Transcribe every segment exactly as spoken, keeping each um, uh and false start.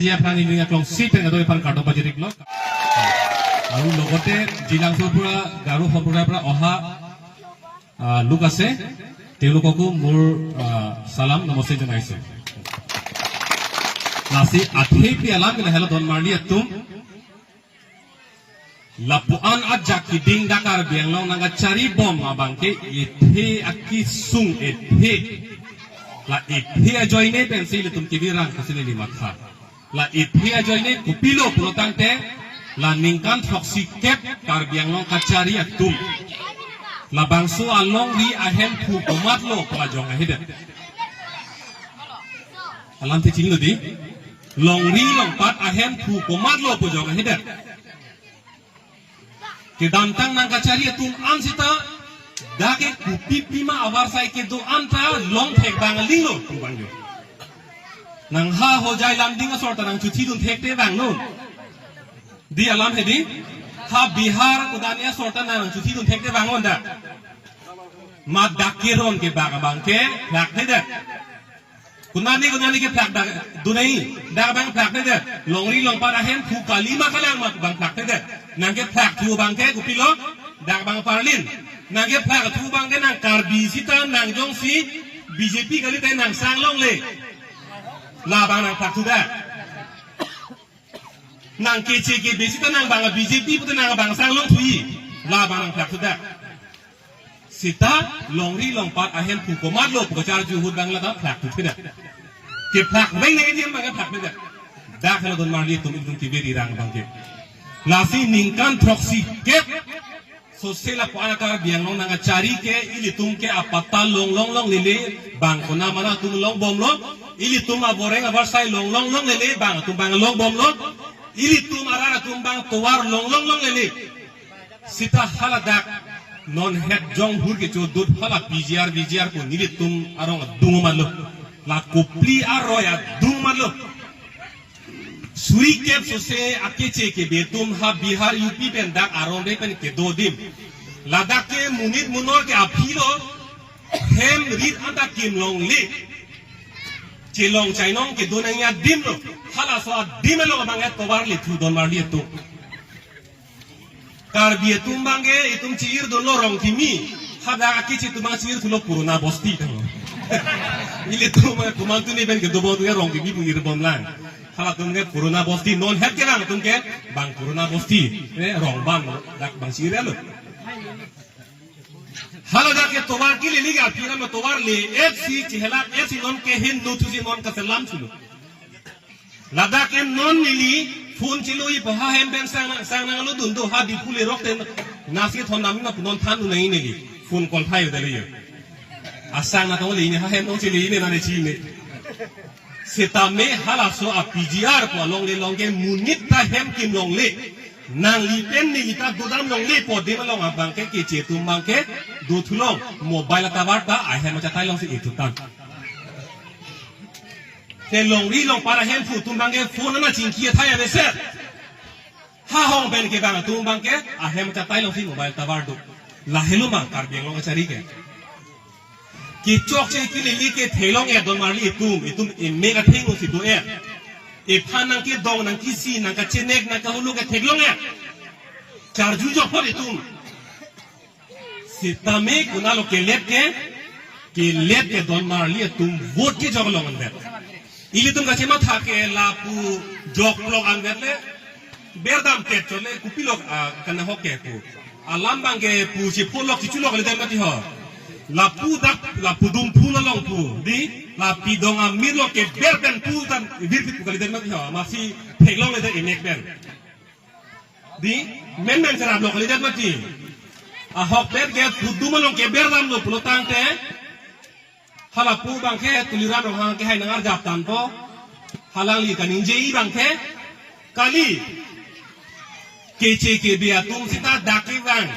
Dia aphan ini aklong si pen kadoi aphan kardom pajiriklo. আৰু লগতে জিলা সম্প্ৰদায়ৰ পৰা, গাৰো সম্প্ৰদায়ৰ পৰা অহা, আহ, লোক আছে, তেওঁলোককো মোৰ, আহ, চালাম নমস্তে জনাইছো। Lasi athe pi alam ke lahelo don marli atum. Lapuan ajak keding dak Karbi Anglong nangkachari bom abang ke ethe akesung ethe. La ethe ajoine pensi ilitum kevirang pusi neli matha. La ethe ajoine kopilo pulo tangte, la ningkan throksi kep Karbi Anglong kachari atum, labangso alongri ahemphu komatlo pu ajong ahedet. Alamthe chinilo dei. Longri longpat ahemphu komatlo pu ajong ahedet. Kedamtang nangkachari atum an sita, dak ke kopi pima avarsai kedo anta longthek bang alinglo pu abang jo. Nang ha Hojai Lumding asor ta nangchuthi dun thekte bang non. Dei alam he dei. Ha Bihar kudani asor ta nangchuthi dun thekte bang non dak. Mat dak keron ke bak abang ke phlak thedet. Konani konani ke phlak dak dunai, dak abang phlak thedet. Longri longpat ahemphu kali ma kalang mat abang phlak thedet. Nangkephlak thu abang ke kopilo, dak abang parlin. Nangkephlak thu abang ke nang Karbi sita nang jongsi B J P kali te nang sang longle, labang nangphlak thu dak. Nang keche kebe sita nang bang B J P pute nang bang sang longthui, labang nangphlak thu dak. Sita longri longpat ahemphu komatlo pu kacharju ahut abang lata phlak thu thedet. Kephlak beng nang idiam abang phlak thedet. Dak helo don marli atum, ilitum kevirang abang ke. Lasi ningkan throksi kep sose lapuan a Karbi Anglong nangkachari ke ilitum ke apata long long longlele, bang kona mana atum long bomlo, ilitum aboreng avarsai long long longlele, bang atum bang long bomlo, ilitum arat atum bang tovar long long longlele. Sita haladak non het jong hur kecho dut hala P G R, V G R ko nelitum arong adung matlo. La kopli aroi adung matlo. Suri kep sose akeche kebe atum ha Bihar, U P pen dak aron re pen kedo adim. Ladak ke monit monor ke aphi lo, hem rit anta kim longle. Chelong chainong kedo nangji adim lo. Halaso adim along abang et tovar le thu don marli atum. Karbi atum abang ke itum chi-ir dunlo Rongkimi. Hadak akeche atum abang chi-ir thulo Purana Bosti tanglo. Ilitum komantu ni pen kedo bom atum ke Rongkimi pu ir bomlang. Halatum ke Purana Bosti, non het ke bang atum ke bang Purana Bosti. Eh, rong bang lo, dak bang chi-ir lo. Haladak ke tovar ke lili ga pira ma tovar le, et si chihela, et si non ke hin no thu si non kaselam chulo. Ladak ke non neli phone chilo-i pu ha hem pen sang, sang nanglo dun do ha Diphu le rok ten nasi thon nami ma pu non than dun nai neli. Phone call thai dale yo. Asang na tong le ini ha hem tong chili ini na ne chi ne. Setame halaso a P G R pu alongle long ke monit ta hem kim longle. Nangli pen neli ta dodam longle pu adim along abang ke keche atum abang ke do thulong mobile tovar ta ahem achatai along si itutan. Te longri longpat ahemphu atum abang ke phone ana chingki athai aveser. Ha hong pen ke bang atum abang ke ahem achatai along si mobile tovar do. Lahelo ma Karbi Anglong kachari ke. Kechokche kelele ke theklong-et don marli atum, itum emek atheng si do-et. Ephan nangkedong nangkisi nangkachenek nangkahulu ke theklong-et. Charju jokphot itum. Setame konatlo kelet ke, kelet ke don marli atum vote kejok along anvet. Ilitum kachematha ke lapu jok along anvet le, berdam ke chole kopilok, ah, kanahok ke pu. Alam abang ke pu si pholok si chulok le dem mati ho. Lapu dak, lapu dum phu along pu. Dei, lapu dong amir lo ke ber pen pu tan vir pu kali dem mati ho. Masi theklong le dem emek pen. Dei, men men serap lo kali dem mati. Ahok ber ke pu dum along ke berdam lo pulo tangte. Halapu abang ke Tuliram Ronghang ke hai nangarjap tanpo. Halangli kaningje-i abang ke kali. Keche kebe atum sita dak kevang.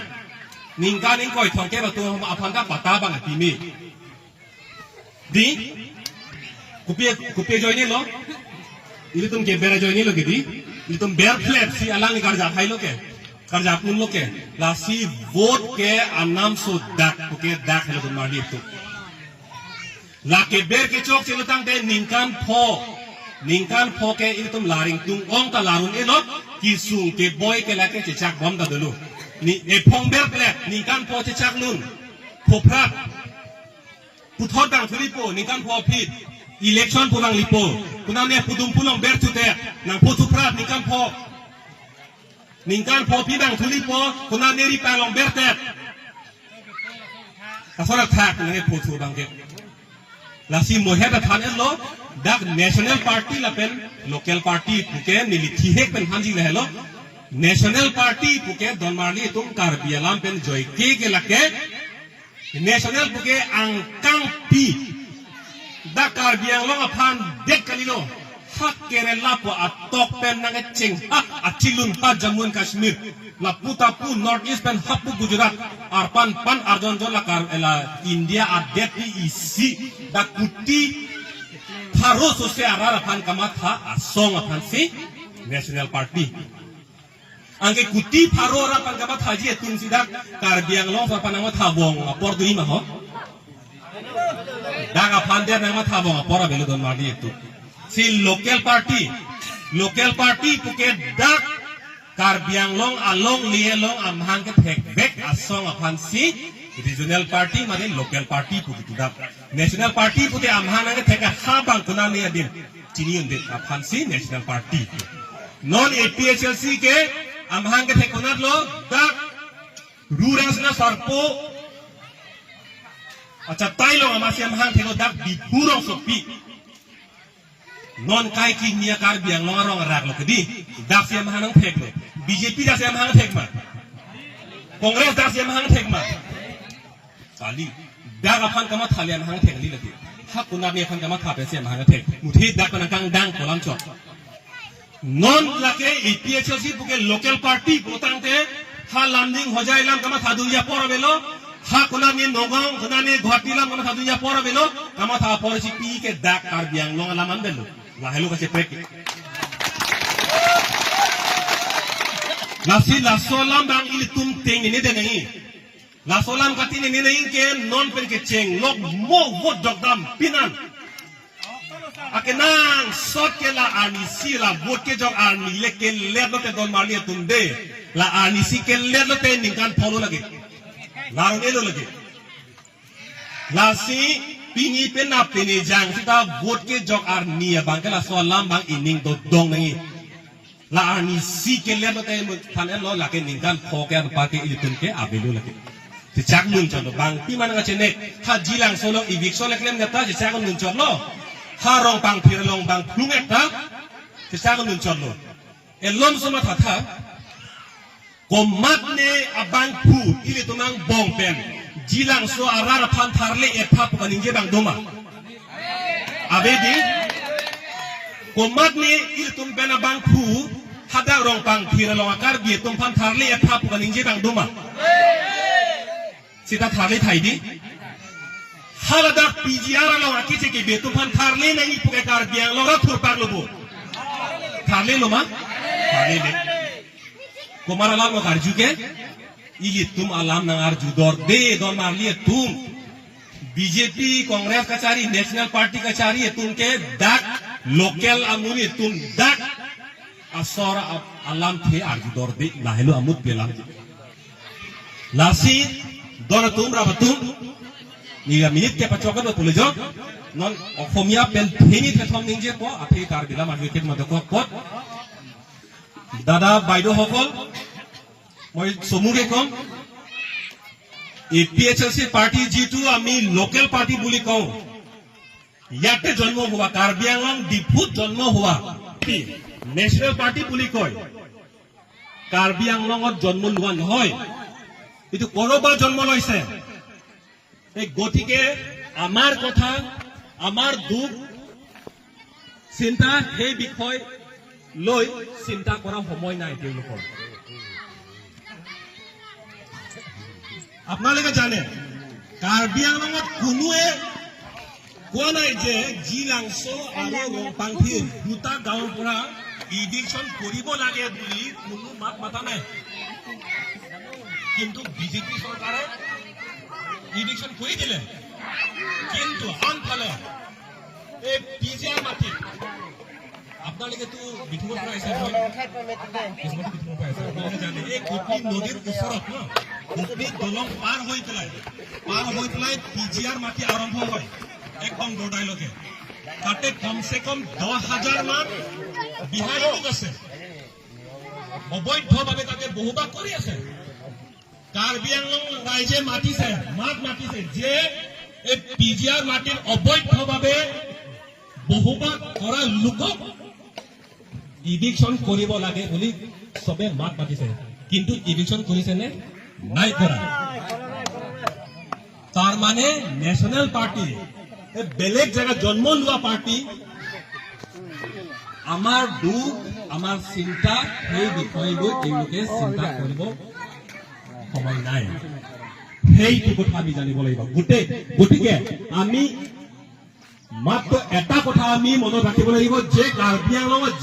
Ningkan ingkoi thomkep atum aphan ta patta abang pime. Dei, kopi, kopi ajoine lo. Ilitum ke ber ajoine lo ke dei. Ilitum ber flat si alangli karjap hai lo ke. Karjap un lo ke. Lasi vote ke anam so dak, pu ke dak helo don marli atum. Lake ber kechokche lo tangte ningkan pho. Ningkan pho ke itum laring tung ong ta larun enot, kesung keboi ke lake chechak bom ta dolo. Ni ephong berplet, ningkan pho chechak lun. Phoprat. Puthot bang thuripo, ningkan pho aphi. Election pu bang lipo. Konane pudum pulong ber chutet. Nang pho chuprat, ningkan pho. Ningkan pho aphi bang thuripo, konane ri palong bertet. Asora thak nang pho thu bang ke. Lasi mohet athan lo, dak national party lapen local party puke neli thihek pen hanji lahelo. National party puke don marli atum Karbi alam pen joike ke lake. National puke angkang pi. Dak Karbi Anglong aphan det kalilo. Ha Kerala pu atok pen nangkecheng ha achilun pa Jammu and Kashmir. Lapu tapu North East pen hapu Gujarat. Arpan pan arjon jon la Kar-, la India adet pi isi. Dak kuti pharo sose arat aphan kamatha asong aphansi national party. Anke kuti pharo arat aphan kamathaji atum si dak Karbi Anglong aphan nangmatha vong apor do-i ma ho. Dak aphan dia nangmatha vong apor avelo don marli atum. Si local party, local party puke dak Karbi Anglong along le along amahang kethekvek asong aphansi regional party mane local party pu kitu dak. National party pute amahang nangkethek ha bang konane adim. Chini unde aphansi national party. Non A P H L C ke amahang kethek konatlo dak rural sina sarpo achatai lo amatsi amahang theklo dak Diphu rongsopi. Non kai kini a Karbi Anglong arong arak lo kedi. Daksi amahang nangtheklo. B J P daksi amahang thek ma. Congress daksi amahang thek ma. Kali. Dak aphan kamatha le amahang thek kali lagi. Ha konane aphan kamatha pensi amahang thek. Muthe dak nangkangdang kolam chot. Non lake A P H L C puke local party putangte ha Lumding Hojai alam kamathadunji apor avelo. Ha konane Nagaon, konane Guwahati alam kamathadunji apor avelo. Kamatha apor si pike dak Karbi Anglong alam an avelo. Lahelo kacheprek. Lasi laso alam bang ilitum tengnene de nangji. Laso alam katengnene nangji ke non pen kecheng lok mo vote jokdam pinan. Akenangsot ke la arnisi la vote kejok arni le kelet lote don marli atum de. La arnisi kelet lote ningkan pholo lagi. Larong elo lagi. Lasi pini penap pini jang sita vote kejok arni abang ke laso alam bang ining dodong nangji. La arnisi kelet lote than elo lake ningkan pho ke anparke ilitum ke avelo lake. Chechak lun chotlo bang pi mana ngachenek. Ha Jilangso along eviction le klem neta chechak lun chotlo. Ha Rongpangphir along bang phlung ekta chechak lun chotlo. Elom soma thatha. Komatne abangphu ilitum angbong pen Jilangso arat aphan tharle etha pu kaningje bang doma. Ave di. Komatne ilitum pen abangphu hadak Rongpangphir along a-Karbi atum aphan tharle etha pu kaningje bang doma. Sita tharle thai di. Haladak P G R along akeche kebe atum aphan tharle nangji puke Karbi Anglong ra thurpak lo bo. Tharle lo ma? Tharle le. Komat alam lo karju ke? Ilitum alam nangarju dorde don marli atum. B J P, Congress kachari, National Party kachari atum ke dak local amonit atum dak asor a-, alamthe arju dorde lahelo amut pi alam. Lasi don atum rap atum neli minute kepachok lo pulo jo. Non Oxomiya pen theni thethom ningjepo athe Karbi alam arju ke madokok pot. Dada বাইদেউ সকল, মই চমুকৈ ক'ম, A P H L চি পাৰ্টি যিটো আমি local party বুলি কওঁ, ইয়াতে জন্ম হোৱা, কাৰ্বি আংলং ডিফুত জন্ম হোৱা নেশ্যনেল পাৰ্টি বুলি কয়, কাৰ্বি আংলঙত জন্ম লোৱা নহয়, এইটো ক'ৰবাত জন্ম লৈছে। এই গতিকে আমাৰ কথা, আমাৰ দুখ চিন্তা, সেই বিষয় লৈ চিন্তা কৰা সময় নাই তেওঁলোকৰ। আপোনালোকে জানে, কাৰ্বি আংলঙত কোনোৱে কোৱা নাই যে জিলাংছ' আৰু ৰংপাংথিৰ দুটা গাঁৱৰ পৰা ইভিকশ্যন কৰিব লাগে বুলি কোনো মাত মাতা নাই। কিন্তু বিজেপি চৰকাৰে ইভিকশ্যন কৰি দিলে। কিন্তু আনফালে এই পি জি আৰ মাটিত আপোনালোকেতো বিথুমৰ পৰা আহিছে, নহয়? বিথুমৰতো বিথুমৰ পৰা আহিছে। আপোনালোকে জানে, এই গোপী নদীৰ ওচৰত ন, গোপী দলং পাৰ হৈ পেলাই, পাৰ হৈ পেলাই পি জি আৰ মাটি আৰম্ভ হয়, একদম দৰ্দাইলৈকে। তাতে কমচে কম দহ হাজাৰ মান বিহাৰী লোক আছে, অবৈধভাৱে তাতে বসবাস কৰি আছে। কাৰ্বি আংলং ৰাইজে মাতিছে, মাত মাতিছে যে এই পি জি আৰ মাটিত অবৈধভাৱে বসবাস কৰা লোকক ইভিকশ্যন কৰিব লাগে বুলি সবে মাত মাতিছে, কিন্তু ইভিকশ্যন কৰিছে নে? নাই কৰা। তাৰ মানে নেশ্যনেল পাৰ্টি, এই বেলেগ জেগাত জন্ম লোৱা পাৰ্টি, আমাৰ দুখ, আমাৰ চিন্তা, সেই বিষয় লৈ তেওঁলোকে চিন্তা কৰিব সময় নাই। সেইটো কথা আমি জানিব লাগিব। গোটেই, গতিকে আমি মাত্ৰ এটা কথা আমি মনত ৰাখিব লাগিব যে কাৰ্বি আংলঙত